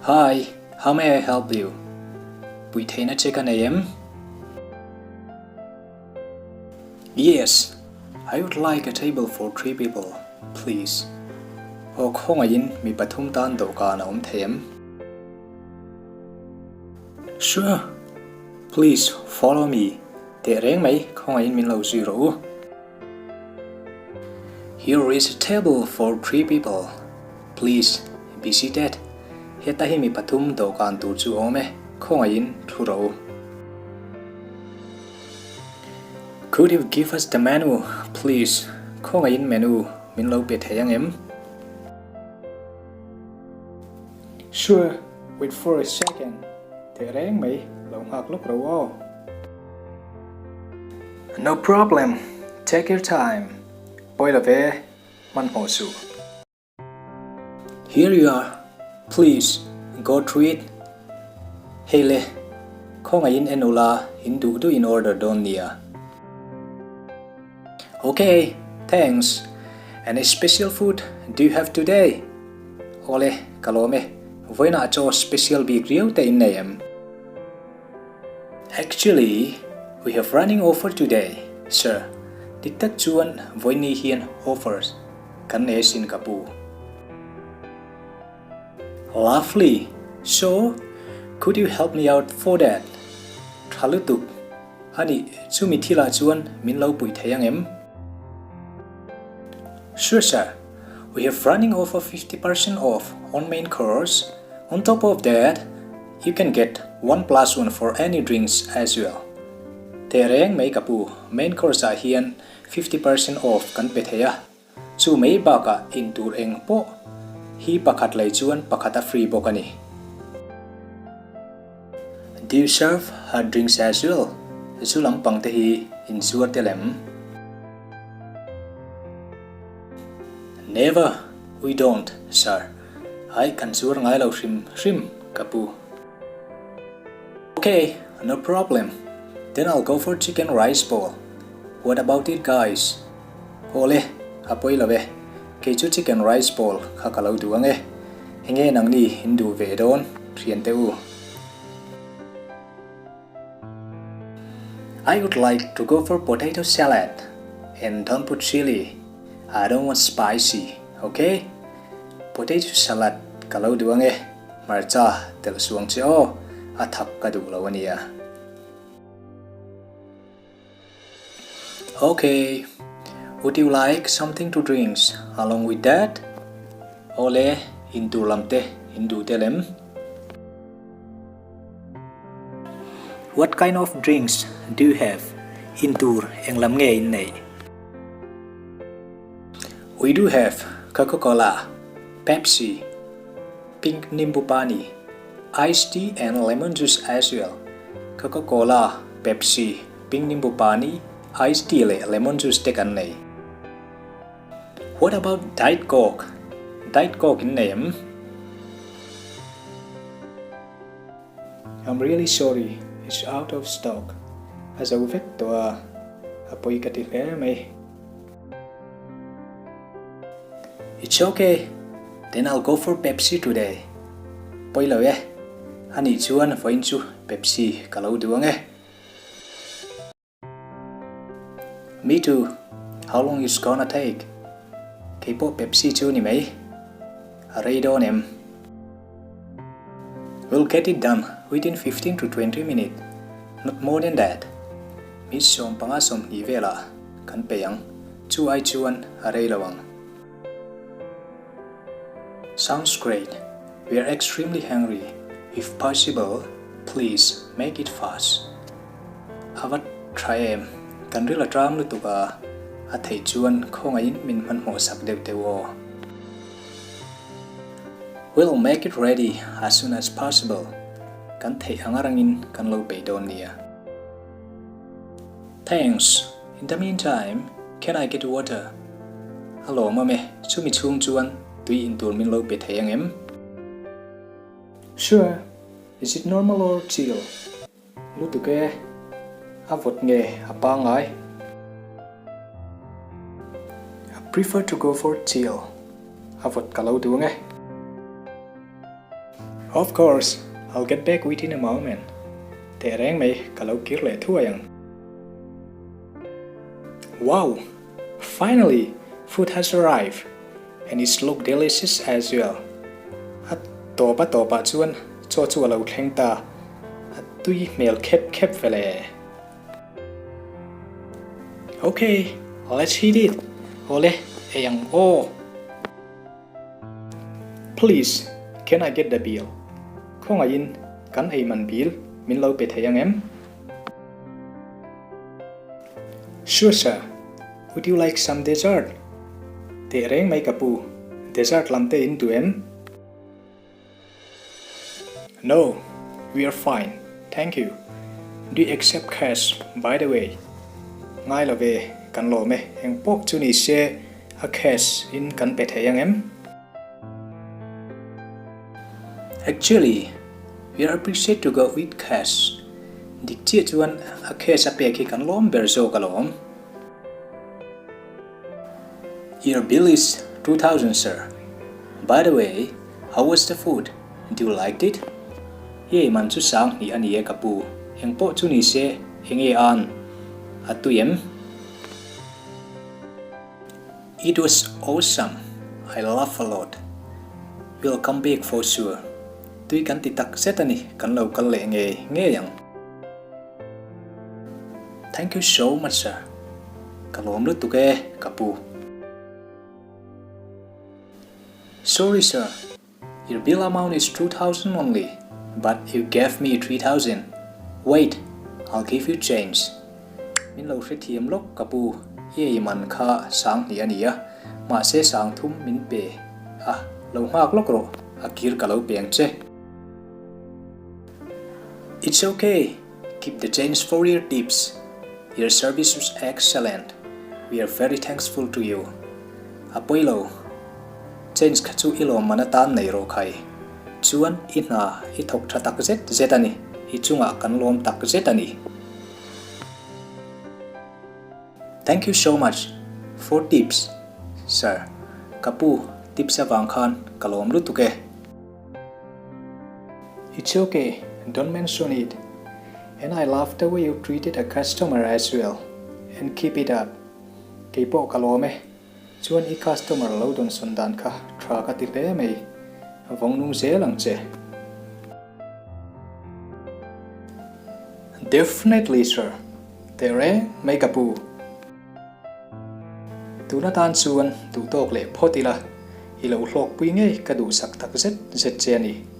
Hi, how may I help you? Puih theihna che ka nei em? Yes, I would like a table for three people, please. Aw khawngaihin mi pathum tan dawhkan a awm thei em? Sure, please follow me. Teh reng mai, khawngaihin min lo zui rawh u. Here is a table for three people. Please be seated. Heta hi mi pathum dawhkan tur chu awm e, khawngaihin thu rawh u. Could you give us the menu, please? Khawngaihin menu min lo pe thei ang em? Sure, wait for a second. Teh reng mai, lo nghak lawk ro aw. No problem, take your time. Pawi lo ve, hmanhmawh suh. Here you are, please go through it. Hei le, khawngaihin en ula in duh duh in order dawn nia. Ok, thanks. Any special food do you have today? Awle, ka lawm e. Vawiinah chaw special bik riau te in nei em? Actually, we have running offer today, sir. Dik tak chuan vawiinni hian offers kan nei asin ka pu. Lovely! So, could you help me out for that? Tha lutuk. Ani, chumi thilah chuan min lo pui thei ang em? Sure sir, we have running offer 50% off on main course. On top of that, you can get one plus one for any drinks as well. Teh reng mai ka pu, main course ah hian 50% off kan pe thei a, chu mai bakah in tur eng pawh hi pakhat lei chuan pakhat a free bawk a ni. Do you serve hot drinks as well? Zu lampang te hi in zuar tel em? Never, we don't, sir. Ai, kan zuar ngai lo hrim hrim, ka pu. Ok, no problem. Then I'll go for chicken rice bowl. What about it guys? Awle, a pawi lo e. Kei chu chicken rice bowl kha ka lo duh ang e. Enge nangni in duh ve dawn, thiante u? I would like to go for potato salad and don't put chili. I don't want spicy, okay? Potato salad ka lo duh ang e, hmarcha telh suang che aw, a thak ka duh lo ania. Okay, would you like something to drinks along with that? Awle, in tur lam te in duh tel em? What kind of drinks do you have? In tur eng lam nge in neih? We do have Coca-Cola, Pepsi, Pink Nimbu Pani, Iced tea and lemon juice as well. Coca-Cola, Pepsi, Pink Nimbu Pani, Iced tea leh lemon juice te kan nei. What about Diet Coke? Diet Coke in nei em? I'm really sorry, it's out of stock. A zo vek tawh a, a pawi ka ti hle mai. It's okay, then I'll go for Pepsi today. Pawi lo e, anih chuan vawiin chu Pepsi ka lo duh ang e. Me too, how long it's gonna take? Keipawh Pepsi chu ni mai, a rei dawn em? We'll get it done within 15 to 20 minutes, not more than that. Mi 15 20 velah kan peih ang, chu ai chuan a rei lo ang. Sounds great, we are extremely hungry, if possible please make it fast. A va tha em, kan ril a tang lutuk a, a theih chuan khawngaihin min hmanhmawh sak deuh teuh aw. We'll make it ready as soon as possible, kan theih ang arangin kan lo peih dawn nia. Thanks, in the meantime can I get water? A lawmawm e, chumi chhung chuan tui in tur min lo pe thei ang em? Sure, is it normal or chill? Lutuk e, a vawt nge a pangngai? I prefer to go for chill, a vawt ka lo duh ang e. Of course, I'll get back within a moment. Teh reng mai, ka lo kir leh thuai ang. Wow! Finally, food has arrived and it's look delicious as well. A tawp a tawpah chuan chaw chu a lo thleng ta, a tui hmel khep khep ve le. Ok, let's heat it. Awle, ei ang aw. Please, can I get the bill? Khawngaihin kan ei man bill min lo pe thei ang em? Sure sir, would you like some dessert? Teh reng mai ka pu, dessert lam te in duh em? No, we are fine, thank you. Do you accept cash, by the way? Ngai lo ve, kan lawm e, eng pawh chu ni se a cash in kan pe thei ang em? Actually, we are appreciate to go with cash. Dik chiah chuan a cash a pek hi kan lawm ber zawk alawm. Your bill is 2000 sir. By the way, how was the food? Do you liked it? I ei man chu sang hnih a ni e ka pu. Eng pawh chu ni se, eng nge an? A tui em? It was awesome, I laugh a lot. We'll come back for sure. Tui kan ti tak zet a ni, kan lo kal leh ngei ngei ang. Thank you so much sir. Ka lawm lutuk e, ka pu. Sorry sir, your bill amount is 2000 only, but you gave me 3000. Wait, I'll give you change. Min lo hrethiam lawk ka pu, i ei man kha sang hnih a ni a, mahse sang thum min pe a, lo nghak lawk rawh, a kir ka lo pe ang che. It's okay, keep the change for your tips. Your service was excellent. We are very thankful to you. A pawi lo. Change kha chu i lawmman atan nei rawh khai. Chuan i hna i thawk tha tak zet zet a ni. I chungah kan lawm tak zet a ni. Thank you so much for tips, sir. Ka pu, tips avang khan ka lawm lutuk e. It's ok, don't mention it. And I love the way you treated a customer as well. And keep it up. Kei pawh ka lawm e. Chuan i customer lo dawnsawn dan kha tha ka ti hle mai. Vawng nung zel ang che. Definitely sir. Teh reng mai ka pu. Tun atan chuan duhtawk leh phawt ila, i lo hlawkpui ngei ka duhsak tak zet zet che a ni.